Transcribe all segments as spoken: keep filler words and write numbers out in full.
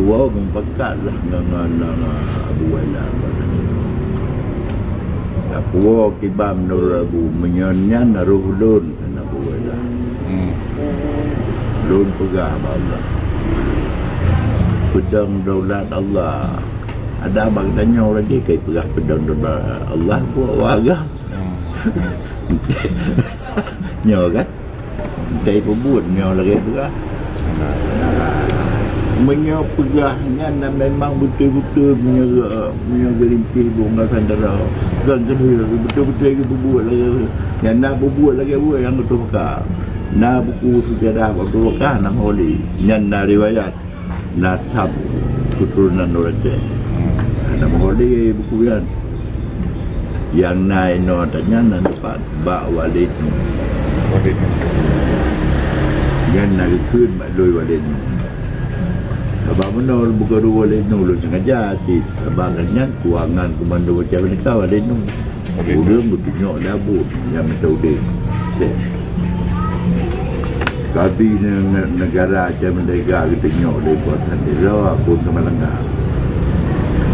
Woe mupakat lah ngon, ngon, ngon Abu Wailah. Tapuwoe kiban nurot Abu, meunyoe nyan roh lôn, kheun Abu Wailah. Hmm. Lôn peugah bak Allah, peudong daulat Allah. Ada bak geutanyoe lagèe ka peugah peudong daulat Allah, buet wagah. Hmm. Nyoe kan? Dai peubuet nyoe lagèe peugah. Meunyoe peugah nyan na memang beutôi-beutôi, meunyoe, meunyoe geurintéh bunggasan dara, kon keuneuk beutôi-beutôi geupeubuet lagèe, nyan na peubuet lagèe buet nyang beutôi peugah. Na buku seujarah beutôi peugah, na meuholi. Nyan na riwayat. Nasab keuturonan ureueng Aceh. Hmm. Hana meuhôi lé buku nyan. Nyang na inoe tanyan na dapat bak Walid Nuh. Walid Nuh. Nyan na geukheun bak lôn Walid Nuh. Sabab meunoe bukan Walid Nuh lôn sengaja cit. Sabab nyan kuangan komando macam mereka Walid Nuh. Ureueng geutunyok lé Abu nyang meuteudeh. Kadhi ne-, ne-, negara Aceh Merdeka geutunyok lé Buatan Desa Abu Temalanga.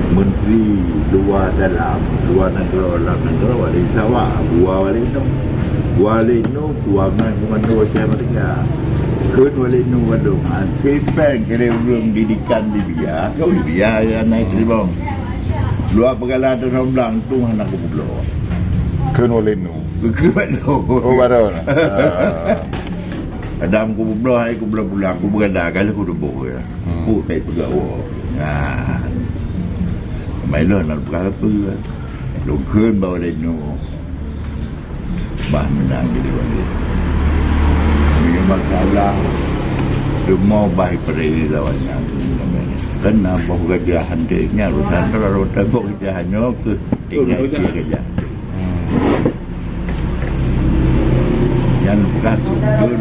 Menteri luwa dalam, luwa nanggroe, lam nanggroe, Walid Sawa, Abu Walid Nuh. Walid Nuh, kuangan komando Aceh Merdeka. Kheun Walid Nuh, waduh, até péng keu lé ureueng didikan Libya, keu Libya ya naik ribong. Luwa peugala teunong blang tu hana kubloe. Kheun Walid Nuh. Keu Walid Nuh. Oh, baru. Ah. Adam kubloe, hai kubloe pulang, kubeugada kali kutuboh ya. Hmm. Ku kai peugah, oh. Nah. Mai lôn nak peugah apa? Lôn kheun bak Walid Nuh. Bah meunan jadi Walid. Meunyoe masalah rumoh bah ipeureulee lawan nyan. Kan na boh gajah hanté nyan, urusan tu lalu teuboh gajah nyoe keu tinggai cie gajah. Nyan bekas sumber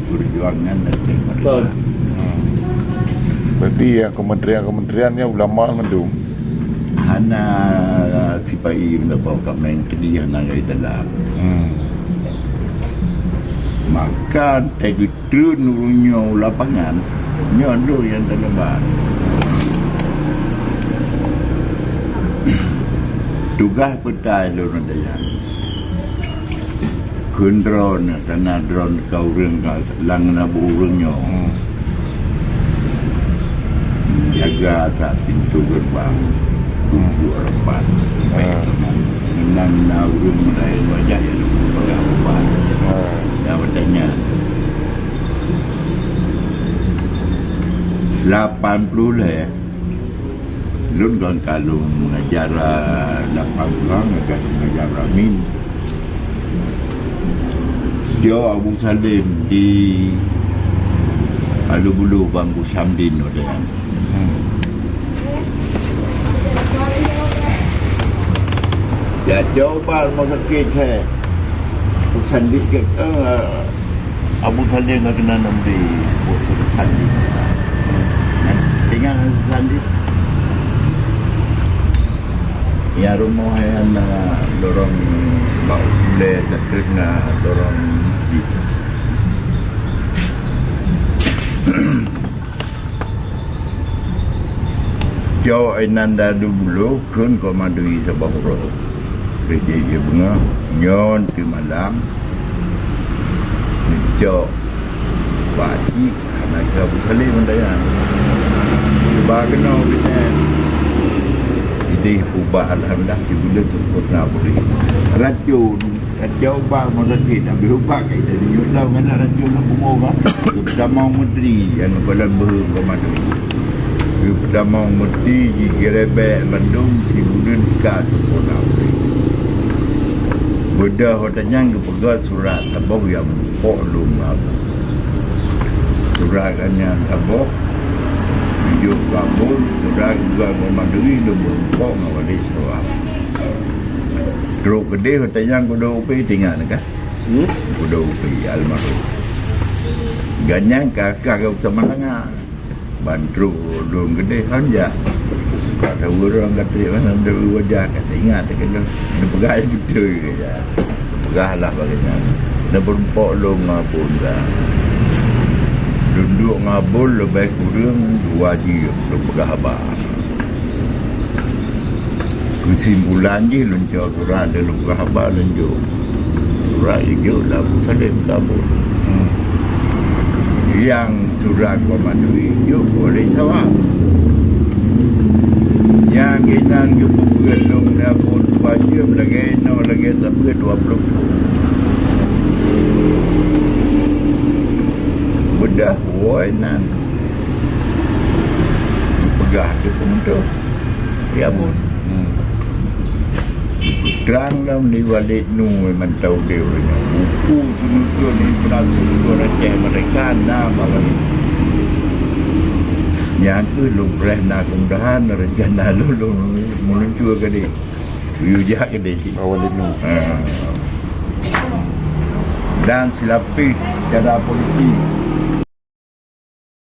perjuangan Aceh Merdeka. Berarti ya kementerian-kementeriannya ulama mandum. Hana sipai meunyoe bak kaméng keudeh hana gai dalam. Hmm. Maka teugeutreun ureueng nyoe u lapangan, nyoe lôn nyang teulibat. Tugaih peutai lôn dayah. Kheun droeneuh, kana droeneuh ka ureueng ka lam na bu ureueng nyoe. Hmm. Jaga sa pintoe geurbang. Duduek rapat. Baik teman. Meunan na ureueng meulaén wajah ya lôn peugah ubat. Hmm. Ya watèe nyan. Lapan ploh lhèe. Lôn kon ka lôn mengajar, ah, lapan ureueng, ka lôn mengajar Amin. Dio Abu Salim di Alue Bulo Bang Gus Hamdin watèe nyan. Hmm. Ya, coba rumah sakit, eh. Gus Hamdin ke, eh, Abu Salim ka keunan nam di buet keusan di. Ingat keusan di. Ya rumoh nyan na lorong bak ulèe takheun na lorong di. Cok inan dadu bulo kheun koma dui saboh uroe. Rejek je beungoh nyon teumalam. Cok bak cik hana kira Abu Salim mantaya. Ba keunoe bidang. Ideh ubah alhamdulillah sibuleuen sempurna boleh. Racun. Kacau ubat rumah sakit, habéh ubat kat ita. Meunyoe lom hana racun lam bumoe ka. Geupeutamong menteri nyang keupalan beuhe keu mandum. Geupeutamong menteri jigerebek mandum sibuleuen ka sempurna. Beudôh watèe nyan geupeugah surat saboh nyang muphok lom ngon Abu. Surat nyan saboh, jijok keu Abu, surat geupeugah ngon mandum lom muphok ngon Walid Sawa. Trok keudeh watèe nyan Gubernur U P teuingat kan? Hmm? Gubernur U P almarhum. Gobnyan ka, ka, ka Samalanga. Ban trok lôn keudeh han jak. Ka tahu ureueng ka trok, kan, ada wajah ka teuingat, ka lôn. Neupeugah beutôi ke ya. Peugah lah bagaimana. Neupeureumpok lôn ngon Abu Hamzah. Tunduk ngon Abon leubeh kureueng dua jeuem lôn peugah haba. Keusimpulan jih lôn cok surat lôn peugah haba lôn jok. Surat jijok lé Abu Salem keu Abon. Hmm. Nyang surat keu Madui jijok keu Walid Sawa. Nyang inan geupeubeuet lôn ngon Abon dua jeuem lagèe inoe lagèe sapeue dua ploh. Beudôh woe nan. Peugah keu peumeutuh. Ya, Bun. Hmm. Trang lom di Walid Nu mantong di ureueng nyan. Buku seuneukeuh di Prasut Aceh Merdeka na bak Walid. Nyan keuh lôn preh na keumudahan rencana lôn, lôn meuluncur keudeh. Yue jak keudeh. Bak Walid Nu. Ha. Dan silapeh secara politik.